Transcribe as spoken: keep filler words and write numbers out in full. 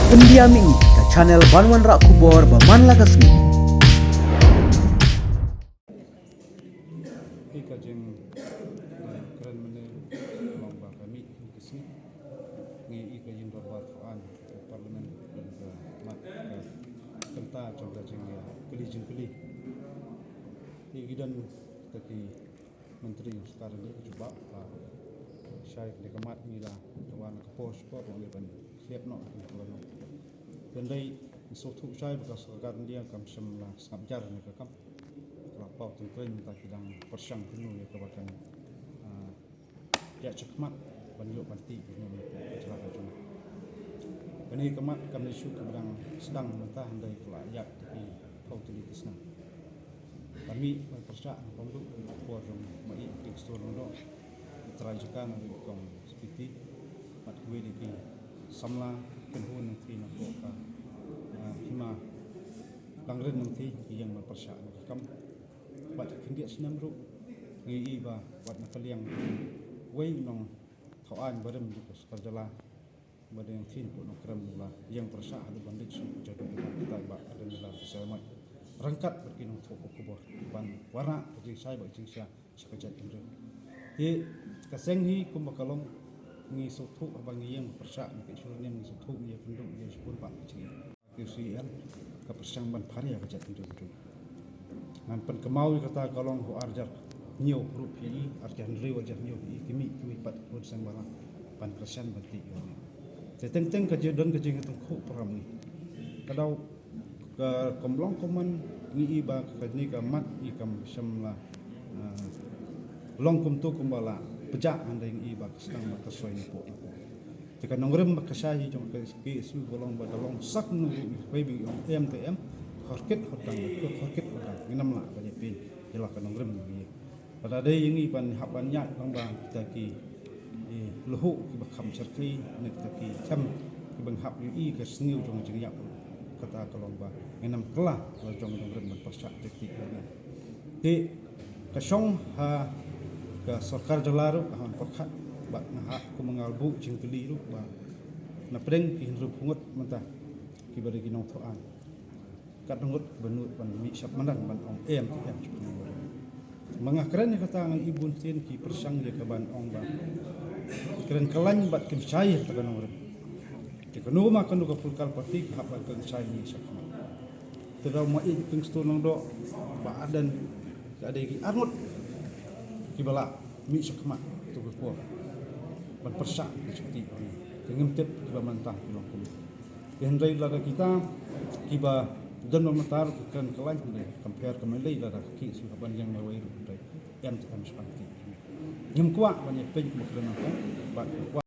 India Mih, ka channel ban wanrah khubor ba man la ka sngi. Ki ka jing, eh, kren mynne long ba ka mih ka sngi. Ngi i ka ïing dorbar thaw aiñ ka Parliament, ka mat ka kynta jong ka jing, eh, kylli jingkylli. Ki don kita ki Myntri jong sorkar India ki jubab ba shai kane ka mat ngi la wan ka por shipor ba ngi ban khlep noh kane ka wan. Hynrei ngi sngewthuh shai ba ka sorkar India kam shym la sngap jar ne ka kam. Ka la paw tyngkrein mynta ki dang pyrshang kumno ïa kaba kan, ah, ïa shakmat ban ïoh ban tih ïa ngi ka jylla ka jong ngi. Kane ka mat kam ne shu ka dang sdang mynta hynrei ka la ïa ki phew tylli ki snem. Ka mih ban pyrshah na kong duh ka por jong ma i Prestone Lyngdoh, i trai jaka na ri kong Spiti, bad kiwei de ki samla kynhun nangthie na ka, ah, hima Langrin nangthie ki ïeng ban pyrshah na ka kam. Bad khyndiat snem ruh ngi i ba wat na ka liang wei nongthaw aiñ barim jong ka sorkar jylla ba dang nangthie na pud Nongkrem la ïeng pyrshah haduh ban leit sha u jadu kita ba Aden Dullah Basaiawmoit ryngkat bad ki nongthoh khubor ban wanrah ka jingshai bad ka jingshisha sha ka jaitbynriew. Te ka seng hi kumba ka long ngi sngewthuh haba ngi ïeng pyrshah na ka issue ne ngi sngewthuh ngi ïakynduh ïa shibun pat ka jingïeit. Ka C N ka pyrshang ban pharia ka jaitbynriew. Ngan pynkynmaw ïa kata ka long ha u ar hajar hynñiew ruh phi i, ar hajar hynriew, ar hajar hynñiew phi i, ki mih kiwei pat ki khun seng bala ban kyrshan ban tih ïa u. Te teng teng ka jingdon ka jingïatyngkhuh para ngi. Ka daw ka kam long kumne ngi i ba kane ka mat i kam shym la, ah, long kumto kumba la pjah hynrei ngi i ba ka sdang ba ka soi na pud na pud. Te ka nongrim ba ka shai hi jong ka K S U ka long ba da long sak nu ruh ngi kwai ba ngi ong em te em, hor kit hor dang, hor kit hor dang, ngim lah ban ïa pyn ïa la ka nongrim ngi. Lada dei ïa ngi ban hap ban ïaid lang ba kita ki, eh, lehok kiba kham syrkhei ne kita ki them kiba hap ïohi ka sniew jong ka jingïap, kata ka long ba ngin ym kylla la jong nongrim ban pyrshah tip tip ïa ngi. Te ka shong ha ka sorkar jylla ruh ha ban pyrkhat bad nga hap kum nga la buh jingkylli ruh ba na pdeng ki hynriew phew ngut mynta kiba dei ki nongthoh aiñ. Katno ngut ba nud ban mih shaphrang ban ong em te em shaphrang. Ma nga kren ïa kata nga i bun sien ki pyrshang ïa ka ban ong ba kren kyllaiñ bad kim shai ïa kata ka nongrim. Te kano ma kano ka political party ki hap ban kren shai ïa shaphrang. Te daw ma i Prestone Lyngdoh Bah Ardent ka dei ki arngut kiba la mih shakmat tu ka por ban pyrshah ka shakti ong. Te ngim tip kiba mynta ki long kumno. Te hynrei lada kita kiba don ba mynta ki kren kyllaiñ hynrei compare ka mynlei lada ki shu ban ïeng marwei ruh hynrei em te em shaphrang ki. Ngim kwah ban ïa pyn kumba kren nangta bad ngim kwah